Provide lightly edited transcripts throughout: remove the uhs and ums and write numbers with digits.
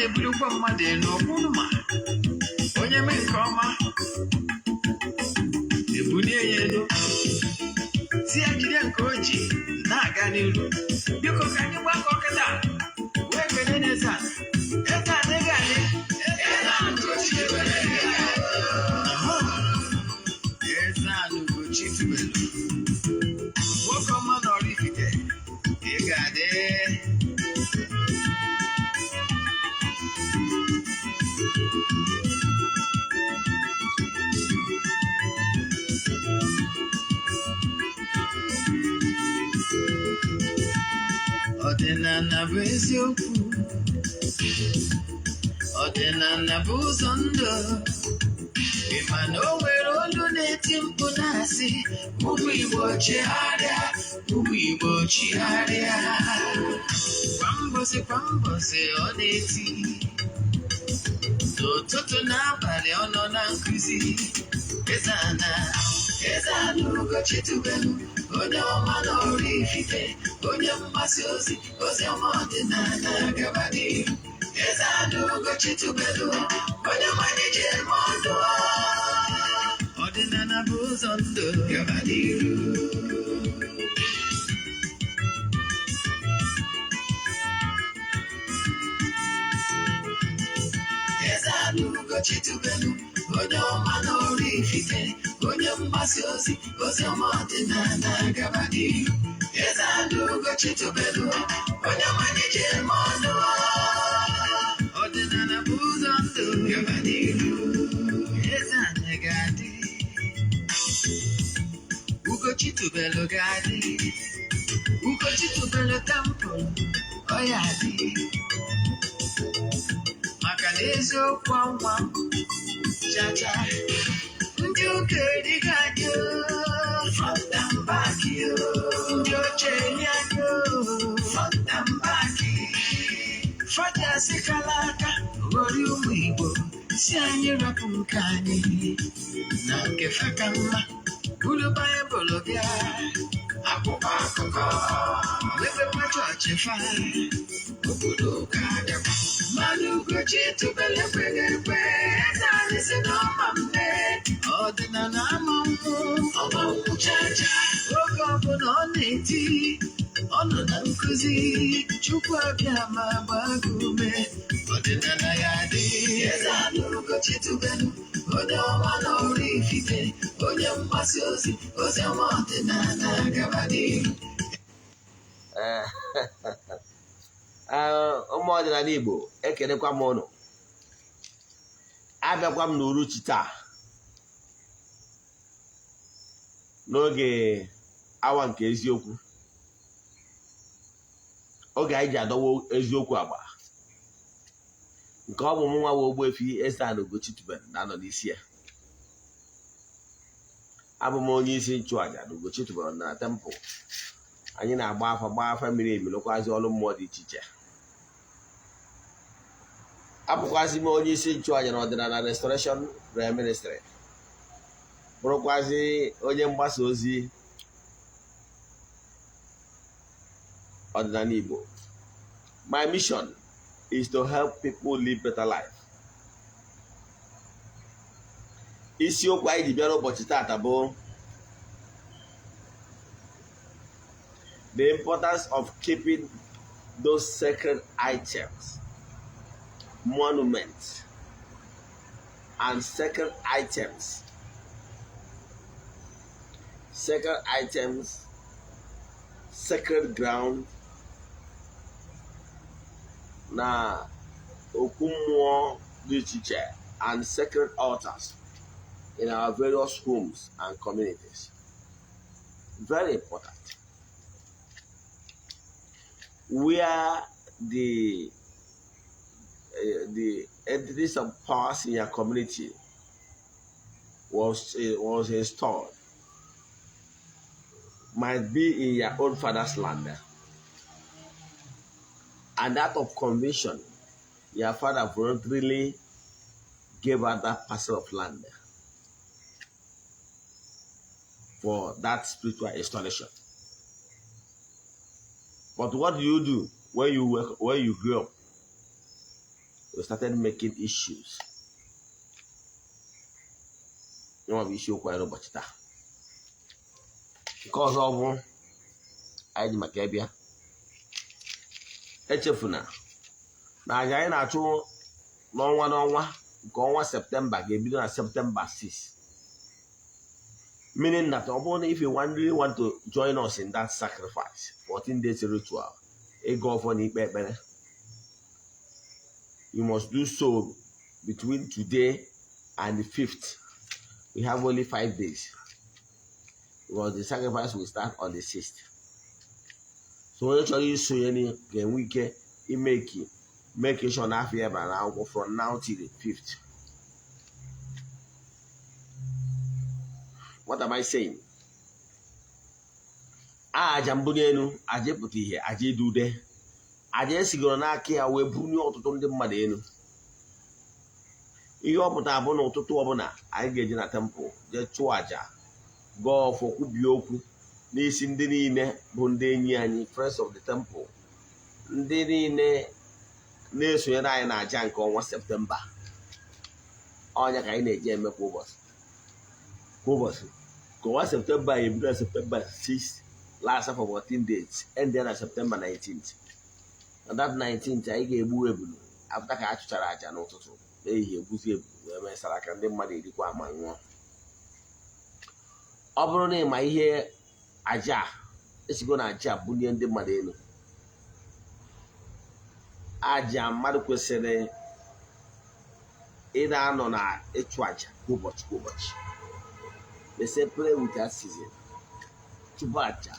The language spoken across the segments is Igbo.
Na-ebulukwa mmadụ elu ọkwụnụ ma onye mee nke ọma ebulie ya elu, si ya jide nke o ji na-aga n'iru. Biko, ka anyị gbakọ kịta wee kelee n'eze ala. Eze ala ga-adị. Eze ala Ugochi tubelu. Ahụ. Eze ala Ugochi tubelu, nwoke ọma na Oraifite, ị ga-adị. Ọdịnala bụ eziokwu, ọdịnala bụ ụzọ ndụ. Ị ma na o nwere olu na-eti mkpu na-asị, "Ụmụ Igbo, chigharịa, ụmụ Igbo, chigharịa." Kwa mbọsị kwa mbọsị ọ na-eti, n'ụtụtụ n'abalị ọ nọ na nkụzi. Eze ana, Eze ana Ugochi tubelu, onye ọma na Oraifite, onye mgbasa ozi ozi ọma ọdịnala, gaba n'ihu. Eze ana Ugochi tubelu, onye mmanya ji eme ọdụ. Ọdịnala bụ ụzọ ndụ, gaba n'ihu. Eze ana Ugochi tubelu, onye ọma na Oraifite, onye mgbasa ozi ozi ọma ọdịnala, gaba n'ihu. Eze ana Ugochi tubelu, onye mmanya ji eme ọnụ. Ọdịnala bụ ụzọ ndụ, gaba n'ihu. Eze ana ga-adị, Ugochi tubelu ga-adị, Ugochi tubelu temple ọ ya adị, maka na eziokwu anwa chacha ndị ụka erighị anyị front and back, ndị oche eri anyị front and back. Fada sịkala aka ghọrọ ụmụ Igbo, si anyị rapụ nke anyị na nke fa ka mma, buru Baịbụl bịa, akwụkwọ akụkọ, mepekwa chọọchị fa, obodo ụka abịakwa. Mmanụ Ugochi tubelu ekweghị ekwe. Eze anyị si na ọma mme, ọdịnala ama nkwụ, ọma nkwụ chacha. Oge ọbụla ọ na-eti, ọ nọ na nkụzi. Chukwu abịa ma gbaa gị ume, ọdịnala ya dị. Eze ana Ugochi tubelu, onye ọma na Oraifite, onye mgbasa ozi ozi ọma ọdịnala, gaba n'ihu. Ee, ụmụ ọdịnala Igbo, ekelekwa m ụnụ. Abịakwa m n'uruchi taa n'oge awa nke eziokwu, oge anyị ji adọwa eziokwu agba, nke ọ bụ mụ nwa Ogbuefi Eze-Ana Ugochi tubelu na-anọ n'isi ya. Abụ m onye isi nchụaja na Ugochi tubelu na temple. Anyị na-agba afa, gbaa afa miri emi, lụkwazị ọrụ mmụọ dị iche iche. Abụkwazị m onye isi nchụaja na Ọdịnala Restoration Prayer Ministry, bụrụkwazị onye mgbasa ozi ọdịnala Igbo. My mission is to help people live better life. Isiokwu anyị ji bịara ụbọchị tata bụ the importance of keeping those sacred items, monuments, and sacred items, sacred ground na okwu mmụọ dị iche iche and sacred altars in our various homes and communities. Very important. Where the entities of powers in your community was installed might be in your own father's land, and out of conviction, your father voluntarily gave out that parcel of land for that spiritual installation. But what do you do when you work, when you grow up? We started making issues. Nwa bụ isiokwu anyị n'ụbọchị taa. Nke ọzọ bụ anyị ji maka ịbịa, echefuna na aja anyị na-achụ n'ọnwa n'ọnwa nke ọnwa Septemba ga-ebido na Septemba 6, meaning that ọ bụrụ na if you really want to join us in that sacrifice, 14 days ritual, ịgọ ọfọ na ikpe ekpere, you must do so between today and the 5th. We have only 5 days because the sacrifice will start on the 6th. So onye chọrọ isonye ga-enwe ike imeki make sure na afa ya bara na akwụkwọ from now till the 5th. What am I saying? Aja mbunye elu, aja ịpụta ihe, aja idu ude, aja esigoro n'aka ya wee bunye ọtụtụ ndị mmadụ elu. Ihe ọ pụtara bụ na ụtụtụ ọbụla anyị ga-eje na temple jee chụọ aja, gọọ ọfọ, kwubie okwu n'isi ndị niile bụ ndị enyi anyị, friends of the temple, ndị niile na-esonyere anyị na aja nke ọnwa Septemba. Ọnya ka anyị na-eje eme kwa ụbọchị kwa ụbọchị ka ọnwa Septemba ebido na Septemba 6, last for 14 days, end na Septemba 19th. Na that 19th, anyị ga-egbu ebulu after ka a chụchara aja n'ụtụtụ, n'ehihie egbuzi ebulu wee mesara ka ndị mmadụ erikwa ama ṅụọ. Ọ bụrụ na ịma ihe aja a esigo na aja bunye ndị mmadụ elu, aja mmadụ kwesịrị ịda anọ na ịchụ aja kwa ụbọchị kwa ụbọchị. They say pray without ceasing. Chụpụ aja.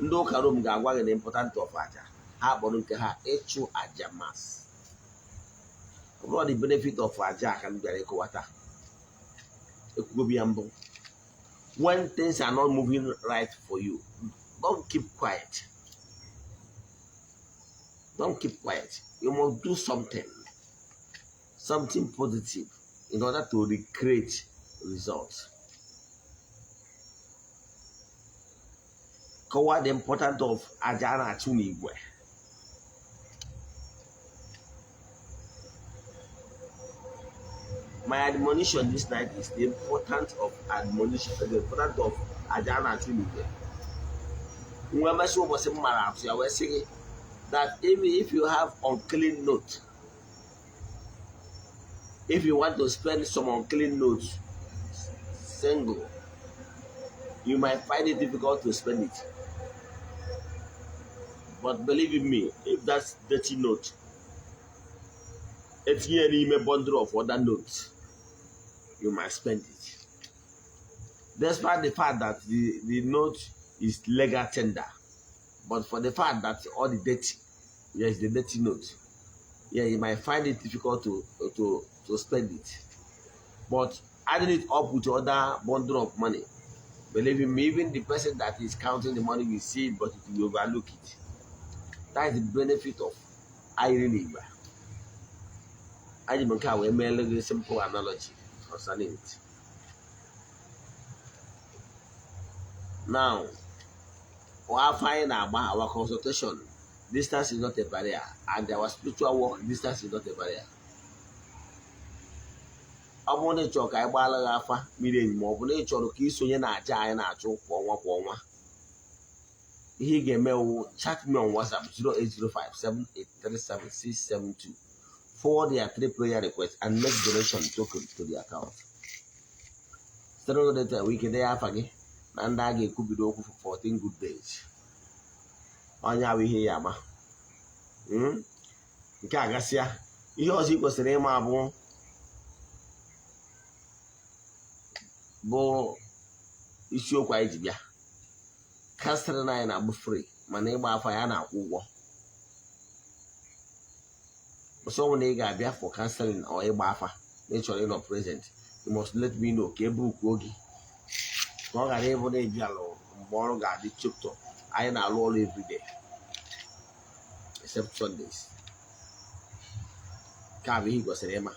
Ndị ụka Rom ga-agwa gị the important of aja. Ha kpọrọ nke ha ịchụ aja mass. Ọ bụrụ the benefit of aja ka m bịara ịkọwa taa, ekwugobi ya mbụ. When things are not moving right for you, don't keep quiet. Don't keep quiet. You must do something, something positive, in order to recreate results. Kọwaa the importance of aja a na-achụ n'igwe. My admonition this night is the importance of admonition, the importance of aja a na-achụ n'igwe. Nwa mesị ụbọchị m mara atụ ya wee sị gị that even if you have unclean note, if you want to spend some unclean notes single, you might find it difficult to spend it. But believe in me, if that's dirty note, etinye n'ime bundle of other notes, you might spend it. Despite the fact that the note is legal tender, but for the fact that all the dirty, yes, the dirty note, yeah, you might find it difficult to spend it. But adding it up with other bundle of money, believe in me, even the person that is counting the money will see it, but it will overlook it. That is the benefit of iron igba. Anyị bụ nke a wee meele gị simple analogy concerning it. Now, afa anyị na-agba, our consultation, distance is not a barrier, and our spiritual work, distance is not a barrier. Ọ bụrụ na ị chọrọ ka anyị gbaala gị afa miri emi, ma ọ bụ na ị chọrọ ka ị sonye na aja anyị na-achụ kwa ọnwa kwa ọnwa, ihe ị ga-eme wụ chat me on WhatsApp, 08057837672. Forward their three prayer requests and make donation token to the account. Site n'ụzọ dị taa, ike dee afa gị na ndị a ga-ekwubido okwu for 14 good days. Onye ahụ ihe ya ama. Nke a gasịa, ihe ọzọ ị kwesịrị ịma bụ isiokwu anyị ji bịa. Counseling anyị na-abụ free, mana ịgba afa ya na-akwụ ụgwọ. Ọsọ ọ na ị ga-abịa for counseling or ịgba afa na ị chọrọ ịnọ present, you must let me know ka e bookuo gị, ka ọ ghara ịbụ na ịbịalụ mgbe ọrụ ga-adị choked up. Anyị na-alụ ọrụ everyday except Sundays. Nke a bụ ihe ị kwesịrị ịma.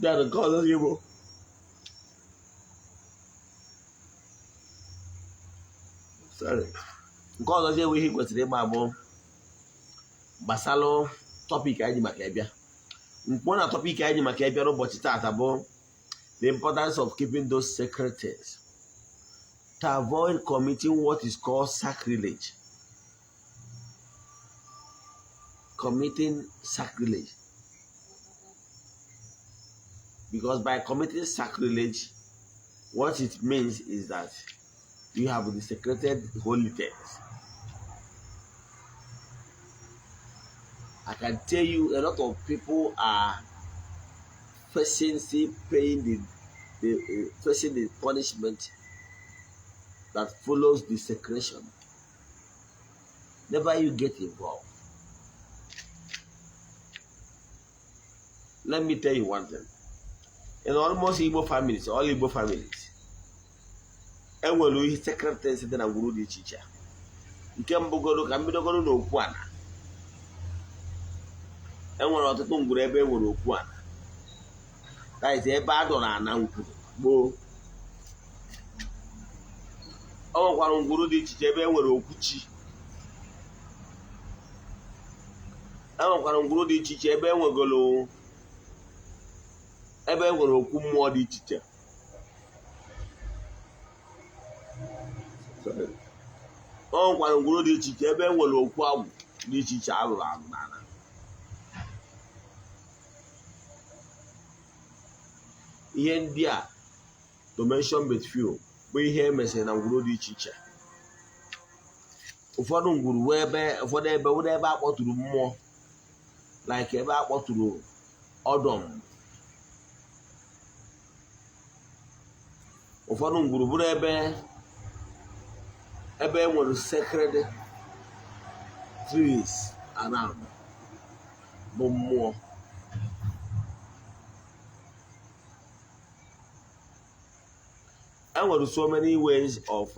Then nke ọzọ gị bụ, sorry, nke ọzọ gị bụ ihe ị kwesịrị ịma bụ gbasalụ topic anyị ji maka ịbịa. Mkpọ na topic anyị ji maka ịbịa n'ụbọchị taata bụ the importance of keeping those sacred things to avoid committing what is called sacrilege. Committing sacrilege. Because by committing sacrilege, what it means is that you have desecrated holy things. I can tell you a lot of people are facing, still paying the facing the punishment that follows desecration. Never you get involved. Let me tell you one thing. In almost Igbo families, all Igbo families, enwere ihe sacred things dị na ngwuru dị iche iche. Nke mbụgoro ka mbidogoro n'okwu ana. Enwere ọtụtụ ngwuru ebe e nwere okwu ana. That is ebe a dọrọ ana ngwuru gboo. O nwekwara ngwuru dị iche iche ebe e nwere okwu chi. E nwekwara ngwuru dị iche iche ebe e nwegoro ebe e nwere okwu mmụọ dị iche iche. O nwekwara ngwuru dị iche iche ebe e nwere okwu agwụ dị iche iche alụrụ alụ n'ala. Ihe ndị a, to mention but few, bụ ihe e mesịrị na ngwuru dị iche iche. Ụfọdụ ngwuru wee ebe ụfọdụ ebe wụrụ ebe a kpọtụrụ mmụọ, like ebe a kpọtụrụ ọdọm. Ụfọdụ ngwuru bụrụ ebe e nwere sacred trees around bụ mmụọ. E nwere so many ways of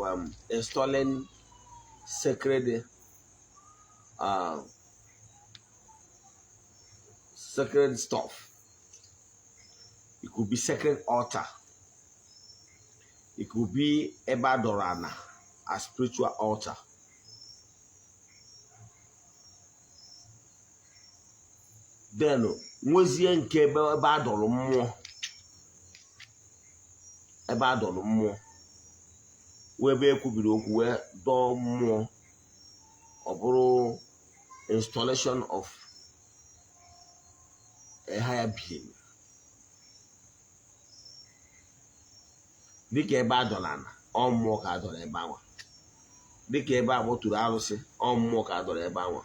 installing sacred stuff. It could be sacred altar. It could be ebe a dọrọ ana, a spiritual altar. Then nwezie nke ebe a dọrọ mmụọ, ebe a dọrọ mmụọ wee ebe ekwubiri okwu wee dọọ mmụọ, ọ bụrụ installation of a higher being, dịka ebe a dọrọ ana, ọ mmụọ ka a dọrọ ebe anwa, dịka ebe a kpọtụrụ arụsị, ọ mmụọ ka a dọrọ ebe anwa.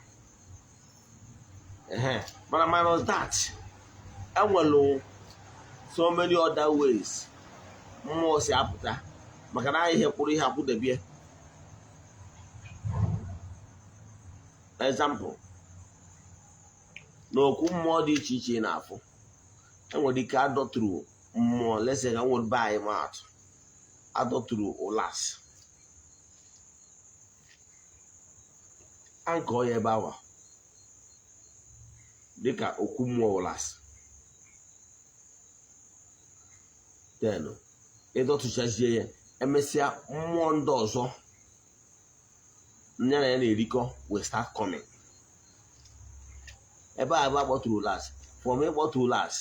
Ehe, mana minus that, enwere so many other ways mmụọ si apụta, maka na ihe kwụrụ ihe akwụdebie. Example, n'okwu mmụọ dị iche iche ị na-afụ, enwere ike adọtụrụ mmụọ lese ka nwere be anyị maatụ adọtụrụ ụlas ankọ ya ebe awa dịka okwu mmụọ ụlas, then ịdọtụchazie ya, emesịa mmụọ ndị ọzọ ya na ya na-erikọ will start coming. Ebe a ebe akpọtụrụ las, from ịkpọtụrụ las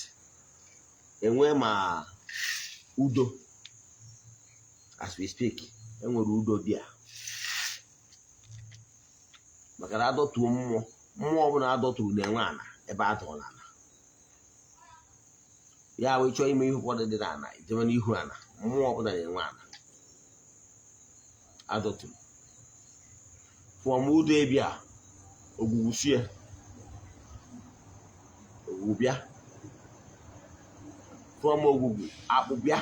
enwe ma udo. As we speak, enwere udo dị a, maka na adọtuo mmụọ, mmụọ ọbụla adọturu na-enwe ana ebe a tọrọ ana ya wee chọọ ime ihe ụfọdụ dị n'ana, ijebe n'ihu ana. Mmụọ ọbụla na-enwe ana adọturu. From udo ebia, ogwugwu sie, ogwugwu bịa. From ogwugwu, akpụ bịa.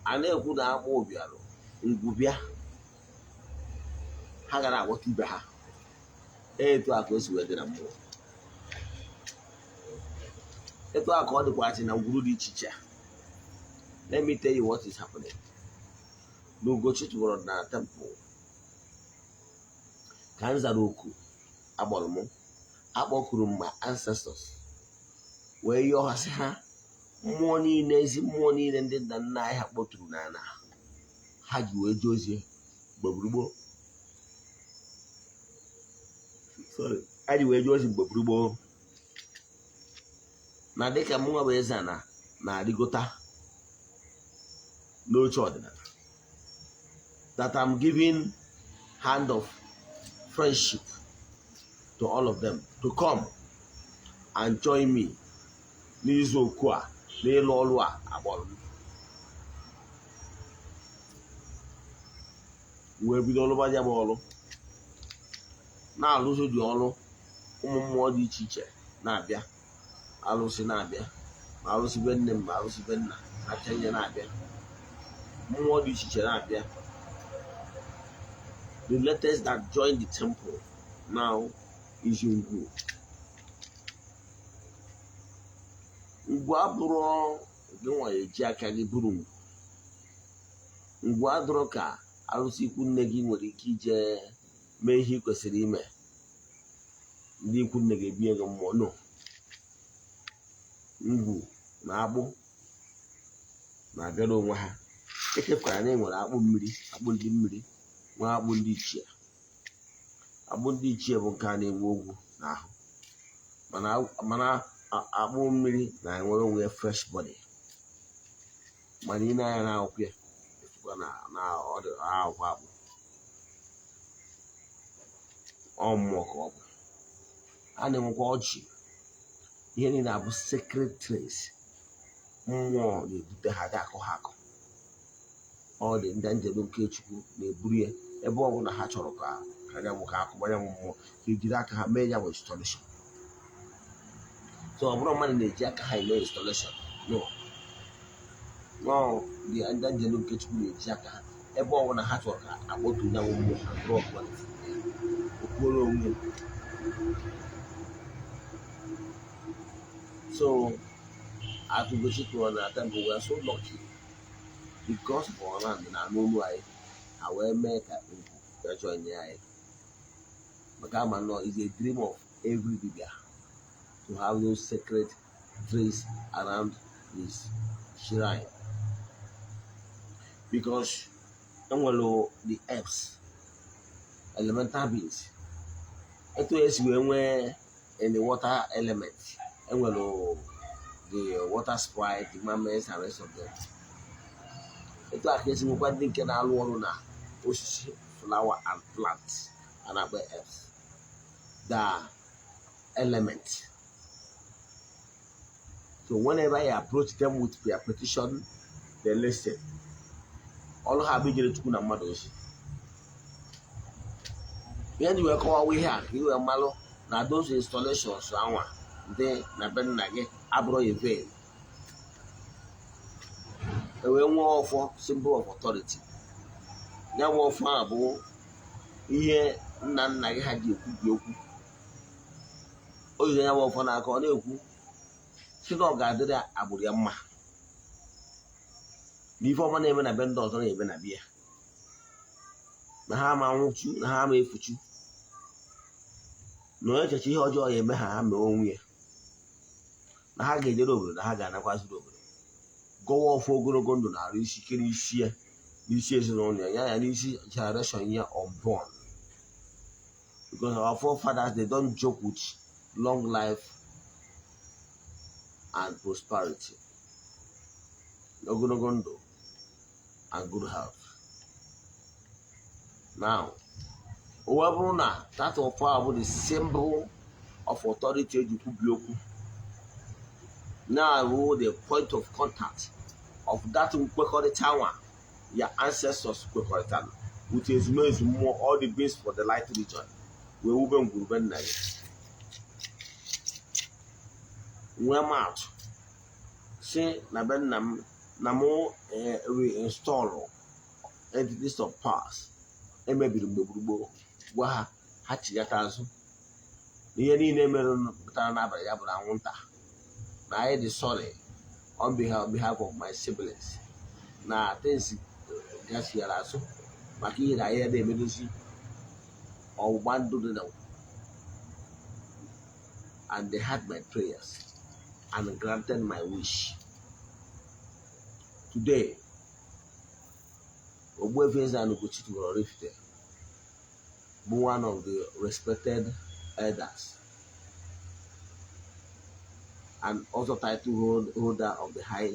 A na-ekwu na akpụ bịarụ, ngwu bịa, ha gara aghọta ibe ha. Etu a ka o si wee dị na mmụọ, etu a ka ọ dịkwasị na ngwuru dị iche iche. Let me tell you what is happening. N'Ugochi tụbọrọ na temple ka m zara oku akpọrọ m, akpọkuru m my ancestors wee yọọ ha, sị ha mmụọ niile, ezi mmụọ niile ndị nna nna anyị ha kpọturu n'ala ha ji wee jee ozi gbagburu. Sorry. Anyị wee jụọ ozi mgbe gboo na dịka mụnwa bụ eze na na-arịgota n'oche ọdịnala, that I'm giving hand of friendship to all of them to come and join me n'izu oku a, n'ịlụ ọrụ a agbọrọ m, wee bido ọlụba ya bụ ọrụ, na-alụzi dị ọrụ. Ụmụ mmụọ dị iche iche na-abịa, alụsị na-abịa, ma alụsị be nne m, ma alụsị be nna acha ihe na-abịa, mmụọ dị iche iche na-abịa. The latest that joined the temple now is Ngwu. Ngwu abụrụ gị nwa eji aka gị buru ngwu. Ngwu adụrụ ka arụsị ikwu nne gị nwere ike ije mee ihe ị kwesịrị ime, ndị ikwu nne ga-ebinye gị mmụọ. No, ngwu na akpụ na-abịara onwe ha. Echefukwara na e nwere akpụ mmiri, akpụ ndị mmiri, nwee akpụ ndị ichie. Akpụ ndị ichie bụ nke a na-enwe ogwu n'ahụ, mana akpụ mmiri na-enwere onwe ya fresh body. Mana ị na-anya na akwụkwọ ya efukwa na ọ dị akwụkwọ akpụ, ọ mmụọ ka ọ bụ. A na-enwekwa ọjị. Ihe niile abụ sacred trees, mmụọ na-ebute ha, dị akọ ha akọ. Ọ dị ndị njem nke Chukwu na-eburu ya ebe ọ bụla ha chọrọ ka ya bụ ka akụba ya bụ mmụọ, ka ejiri aka ha mee ya bụ installation. So ọ bụrụ mmadụ na-eji aka ha eme installation, no, no, the ndị njem nke Chukwu na-eji aka ha ebe ọ bụla ha chọrọ ka akpọtu ya bụ mmụọ, ha drọp okwuoro onwe. So at Ugochi tụrụ na temple, we are so lucky because of our land na n'olu anyị, ha wee mee ka ngwu bịa join anyị, maka ama nọ is a dream of every dibia to have those sacred trees around his shrine, because enwere the herbs, elemental beings, etu esi wee nwee in the water element, enwere the water sprite, the mermaids and rest of them. Etu a ka esi nwekwa ndị nke na-alụ ọrụ na osisi, flower and plant a na-akpọ herbs, the element. So whenever you approach them with their petition, they listen. Ọrụ ha bụ ijere Chukwu na mmadụ ozi. Ihe ndị wee kọwawa ihe a ka i wee malụ na those installations anwa dị na be nna gị abụrụ in vain. E wee nwee ọfọ, symbol of authority. Ya bụ ọfọ a bụ ihe nna nna gị ha ji ekwubi okwu. O jiri ya bụ ọfọ n'aka, ọ na-ekwu sị na ọ ga-adịrị agbụrụ ya mma, na ife ọma na-eme na be ndị ọzọ na-eme na bịa, na ha ama nwụchu, na ha ama efuchu, na onye echeche ihe ọjọọ ya eme ha, ha mee onwe ya, na ha ga-ejere obodo, na ha ga-anakwaziri obodo. Gọwa ọfọ ogologo ndụ na arụ isi ike n'isi ya, n'isi ezinụlọ ya, ya n'isi generation ya unborn, because our forefathers, they don't joke with long life and prosperity, ogologo ndụ and good health. Now, o wee bụrụ na that ọfọ a bụ the symbol of authority eji kwubi okwu, na-awụ the point of contact of that nkwekọrịta nwa ya ancestors kwekọrịtara with ezumezu mmụọ, all the beings for the light region, wee wube ngwurube nna gị. Nwee maatụ si na be nna m na mụ reinstall entities of powers emebiri mgbe gburugburu, gwa ha ha chigata azụ na ihe niile mere pụtara n'abalị ya bụrụ anwụnta, na anyị dị sorry on behalf of my siblings, na things gasiara azụ maka ihe na anyị na-emedozi ọgbụgba ndụ dị na, and they heard my prayers and granted my wish. Today, Ogbuefi Eze-Ana Ugochi Oraifite bụ one of the respected elders and also title holder of the high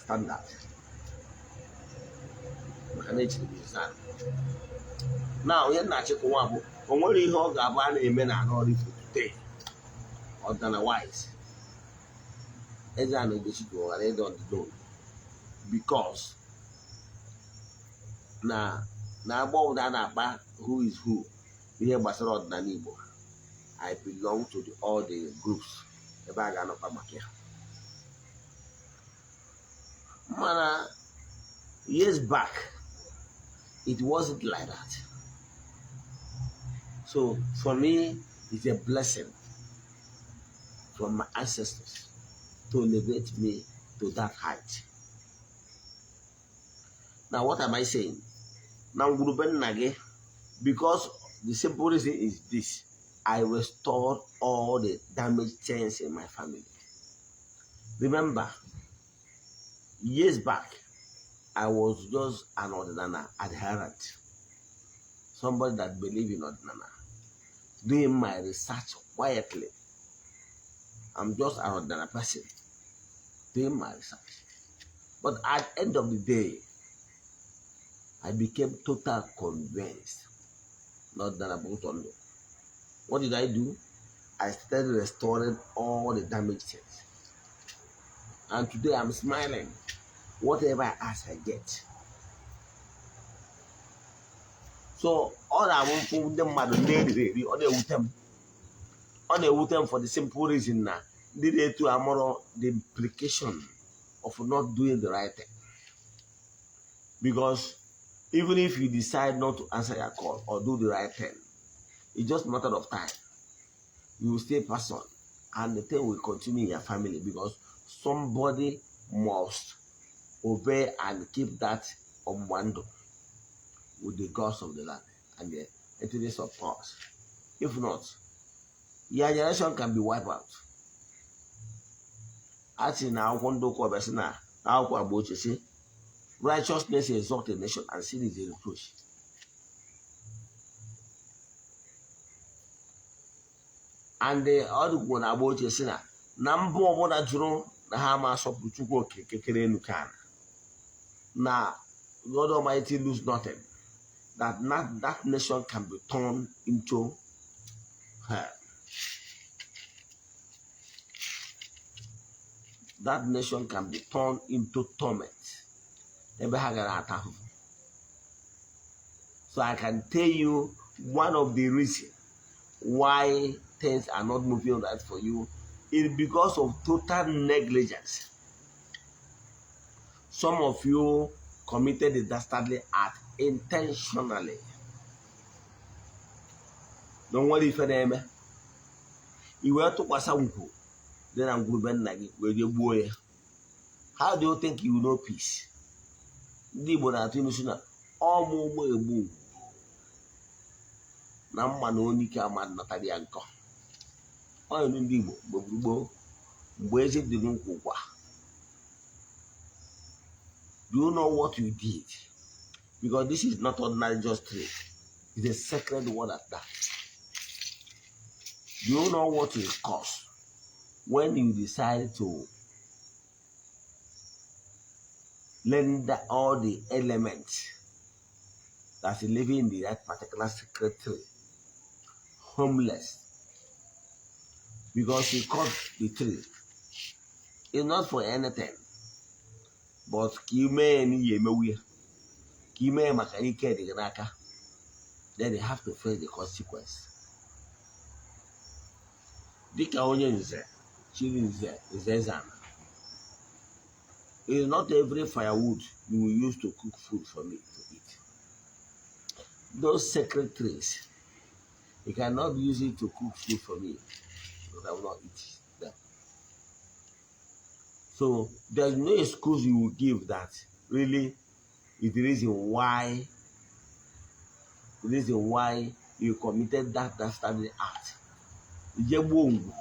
standard, maka na echiri m Eze-Ana. Na onye na-achịkwa bụ o nwere ihe ọ ga-abụ a na-eme na Oraifite today, ọdịnala wise, Eze-Ana Ugochi ghara ịdị ọdịdọ, because na agba ọbụla a na-akpa who is who ihe gbasara ọdịnala Igbo, I belong to all the groups ebe a ga-anọkpa maka ya. Mana years back, it wasn't like that. So for me, it's a blessing from my ancestors to elevate me to that height. Now, what am I saying? Na ngwurube nna gị, because the simple reason is this: I restored all the damaged things in my family. Remember, years back, I was just an ọdịnala adherent, somebody that believed in ọdịnala, doing my research quietly. I'm just an ọdịnala person doing my research. But at the end of the day, I became total convinced not that about ndụ. What did I do? I started restoring all the damaged things. And today I'm smiling. Whatever I ask, I get. So ọ na-abụ mfụ ndị mmadụ ndị eriri eri, ọ na-ewute m. Ọ na-ewute m for the simple reason na ndị na-etu amụrụ the implication of not doing the right thing. Because even if you decide not to answer your call or do the right thing, it's just a matter of time. You will stay person and the thing will continue in your family, because somebody must obey and keep that ọgbụgba with the gods of the land and the entities of powers. If not, your generation can be wiped out. A sị na akwụkwọ ndị ụka ọbịa sị na akwụkwọ agba ochie sị, "Righteousness exalts a nation and sin is a reproach." And ọ dịkwuo na agba ochie sị na mba ọbụla jụrụ na ha ama asọpụrụ Chukwu Okike kere elu ka ala, na God Almighty lose nothing, that not, that nation can be turned into hell. That nation can be turned into torment. Ebe ha gara ata ahụhụ. So I can tell you one of the reasons why things are not moving right for you is because of total negligence. Some of you committed the dastardly act intentionally. Na nwere ife na-eme, i wee tụkwasị ngwu dị na ngwurube nna gị wee jee gbuo ya. How do you think you know peace? Ndị Igbo na-atụ ilu sị na ọmụ ụgbọ egbu na mma na onye ike ama natara ya nkọ. Ọ ilu ndị Igbo mgbe gboo, mgbe eze dị n'ukwu ụkwa. Do you know what you did? Because this is not ordinary just tree. It's a sacred word at that. Do you know what it costs when you decide to render all the elements that's living in that particular sacred tree homeless? Because you cut the tree. It's not for anything, but ka ime n'ihi emewu ya, ka ime maka ike dị gị n'aka, then they have to face the consequence. Dịka onye nze chiri nze, nze Eze-Ana, it's not every firewood you will use to cook food for me to eat. Those sacred trees, you cannot use it to cook food for me, because I will not eat them. So there's no excuse you will give that really is the reason why you committed that dastardly act. Ije gbuo ngwu,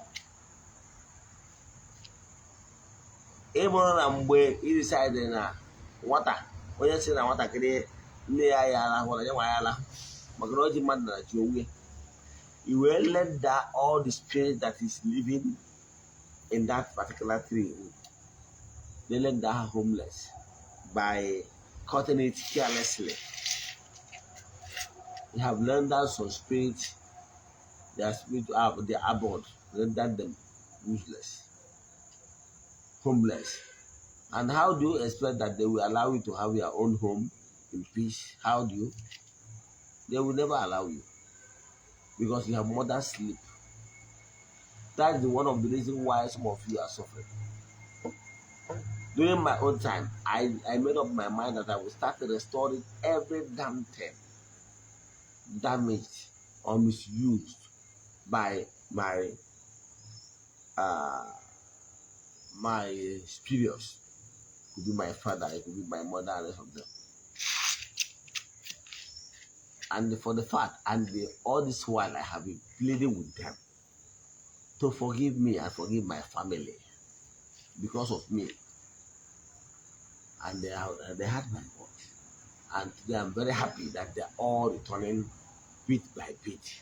ị bụrụ na mgbe ị decide na nwata onye sị na nwatakịrị nne ya ya arahụ na ya nwa ya alahụ. Maka na ọjị mmadụ na ji onwe i wee let that all the spirit that is living in that particular tree, they let that homeless by cutting it carelessly. You have rendered some spirit, their spirit, their abode, rendered them useless, homeless. And how do you expect that they will allow you to have your own home in peace? How do you? They will never allow you because you have mother sleep. That is one of the reasons why some of you are suffering. During my own time, I made up my mind that I will start restoring every damn thing damaged or misused by my superiors. Could be my father, it could be my mother, and rest of them. And for the fact, all this while I have been pleading with them to forgive me and forgive my family because of me. And they had my voice. And today I'm very happy that they're all returning bit by bit.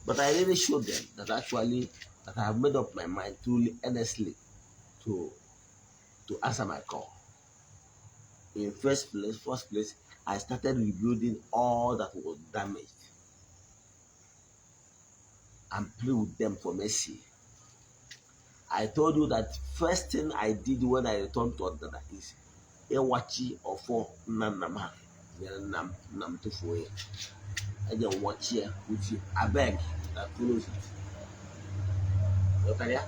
But I really showed them that actually that I have made up my mind truly, earnestly to answer my call. In first place, I started rebuilding all that was damaged and plead with them for mercy. I told you that first thing I did when I returned to Odinala is ịwachi ọfọ nna nna m ha nyere nna m, nna m tụfuo ya. Eje wachi ya with abeg that follows it. Ghọtara ya?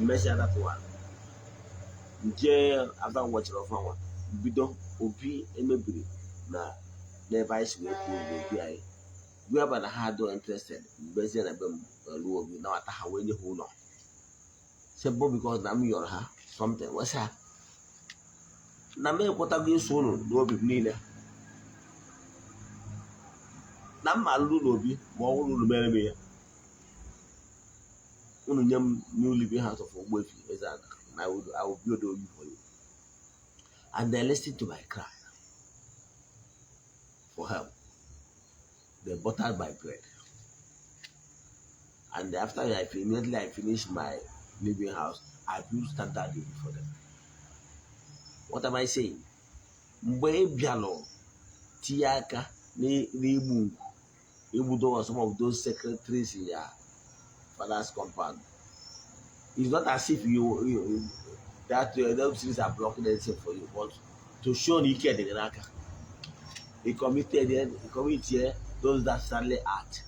Mmesịa that one. Nje after m wachara ọfọ nwa, bido obi emebiri na n'ebe anyị si wee kwuo n'obi anyị. Whereby na ha adịghị interested, mbezie na be m lụọ obi nabata ha wee nye ha ụlọ. Simple, because na m yọrọ ha something, wee sị ha na m ekwetago iso unu n'obi m niile na mma alụrụ n'obi ma ọ bụrụ unu mere m ya, unu nye m new living house of Ogbuefi Eze-Ana and I will build obi for you. And they listened to my cry for help. They buttered my bread. And after I immediately I finished my living house, I built standard obi for them. What am I saying? Mgbe ị bịalụ tinye aka n'igbu ngwu, igbudo some of those sacred trees in your father's compound, it's not as if you that those trees are blocking anything for you, but to show na ike dị gị n'aka. He committed those dastardly act,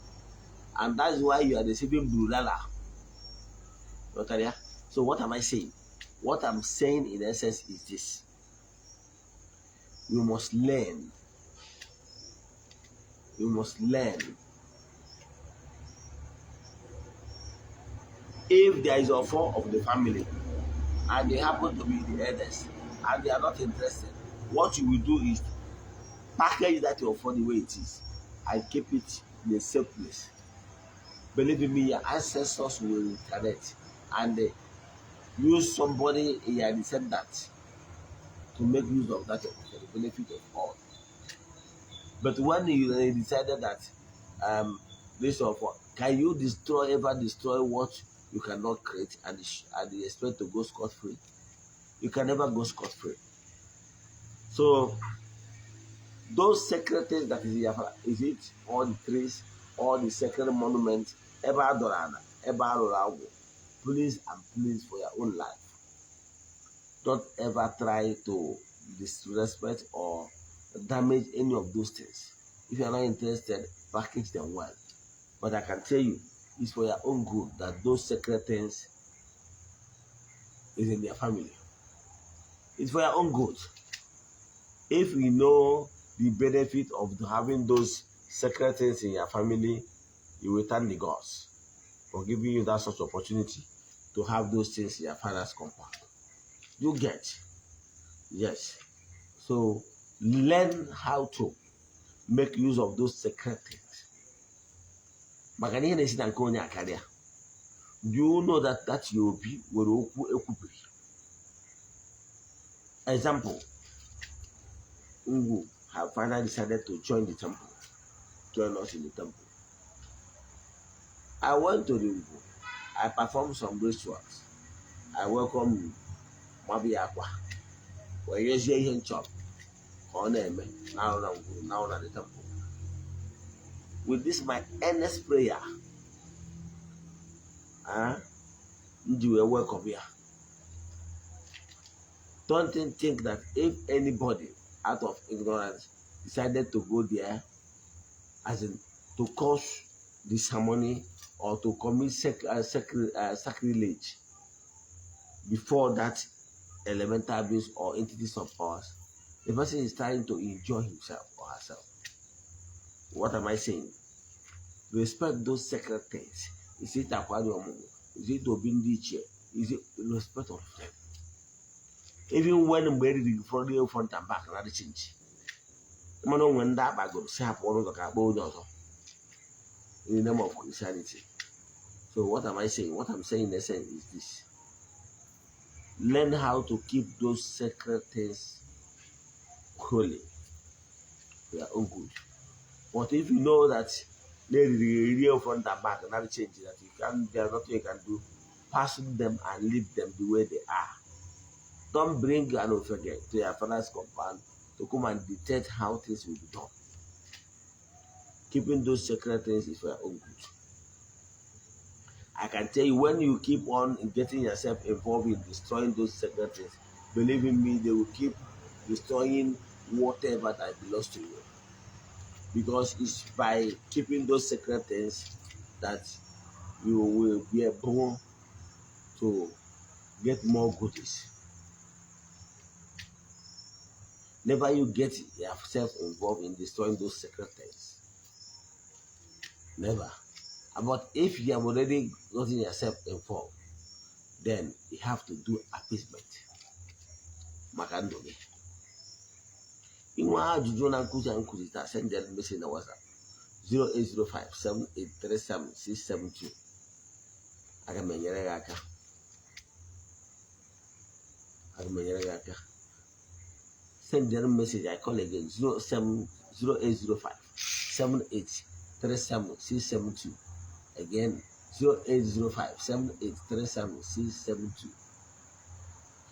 and that's why you are receiving bulala. Ghọtara ya? So what am I saying? What I'm saying in essence is this: you must learn. You must learn. If there is a form of the family and they happen to be the eldest and they are not interested, what you will do is package that your phone the way it is and keep it in a safe place. Believe in me, your ancestors will internet and they use somebody in your descendant to make use of that for the benefit of all. But when you decided that this of can you destroy ever destroy what you cannot create and you expect to go scot free? You can never go scot free. So those sacred things that is in your father, is it all the trees, all the sacred monuments, ebe a dọrọ ana, ebe a rụrụ agwụ, please and please, for your own life, don't ever try to disrespect or damage any of those things. If you are not interested, package them well. But I can tell you, it's for your own good that those sacred things is in their family. It's for your own good. If you know the benefit of having those sacred things in your family, you will thank the gods for giving you that such opportunity to have those things in your father's compound. You get? Yes. So learn how to make use of those sacred things. Maka na ihe na-esi na nke onye akarịa. Do you know that that your obi nwere okwu ekwubiri? Example, ngwu Have finally decided to join the temple, join us in the temple. I went to the Ugwu. I performed some rituals. I welcome Mabi Akwa. Wee nyezie ihe nchọrọ ka ọ na-eme na-arụ na ngwuru na na the temple. With this my earnest prayer, m ji wee welcome ya. Don't think that if anybody out of ignorance decided to go there, as in to cause disharmony or to commit sacrilege before that elemental beings or entities of powers, the person is trying to enjoy himself or herself. What am I saying? Respect those sacred things. Is it akwari ọmụmụ? Is it obi ndị ichie? Is it respect of them? Even when mgbe eriri gị front real front and back na change. Mana onwe ndị akpagoro si hapụ ọnụ ụzọ ka akpọ onye ọzọ in the name of Christianity. So what am I saying? What I'm saying in essence is this. Learn how to keep those sacred things holy for your own good. But if you know that they real front and back and not change that you can, there's nothing you can do, pass them and leave them the way they are. Don't bring an ofeke to your father's compound to come and dictate how things will be done. Keeping those sacred things is for your own good. I can tell you, when you keep on getting yourself involved in destroying those sacred things, believe in me, they will keep destroying whatever that belongs to you. Because it's by keeping those sacred things that you will be able to get more goodies. Never you get yourself involved in destroying those sacred things. Never. But if you have already gotten yourself involved, then you have to do appeasement. Maka ndụ gị. Inwe ajụjụ na nkụzi a nkụzi taa, send them message na WhatsApp 08057837672. Aga m enyere gị aka. Aga m enyere gị aka. Send them message. I call again, 0708057837672. Again, 08057837672.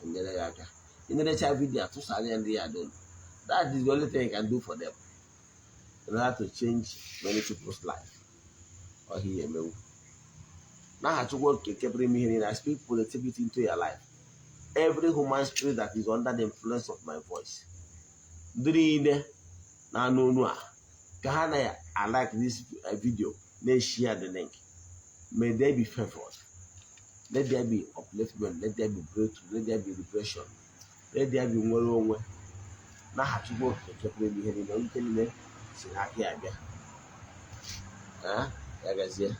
Enyere gị aka. Ị na-erecha video, atụsara ya ndị ya donu. That is the only thing you can do for them in order to change many people's life. Ọhịa emewu. N'aha Chukwu Okike pụrụ ime ihe niile, I speak positivity into your life. Every human spirit that is under the influence of my voice, ndị niile na-anụ olu a, ka ha na-like this video, na-share the link. May they be favored. Let there be upliftment, let there be breakthrough, let there be liberation, let there be nwere onwe. N'aha Chukwu Okike pụrụ ime ihe niile, onye niile si n'aka ya bịa. Ah, ya gazie.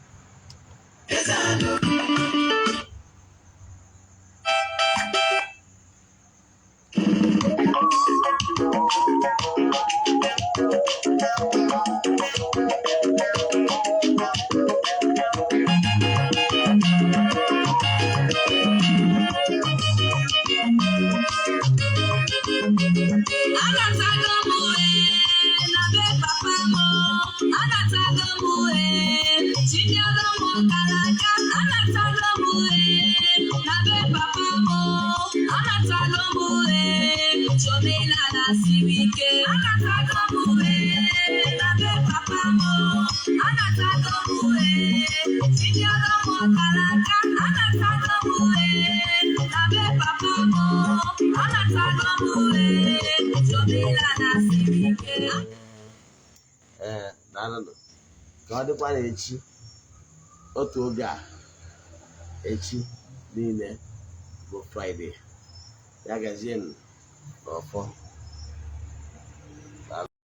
Anatago m ee na be papa m, anatago m ee, chinyere m ọkara aka, anatago m ee na be papa m, anatago m ee, chomelala siri ike, anatago m ee na be papa m, anatago m ee, chinyere m ọkara aka, anatago m ee na be papa m, anatago m ee, chomelala siri ike. Ee, daalụnụ. Ka ọ dịkwa na echi otu oge a, echi niile bụ Friday. Ya gazienụ n'ọfọ.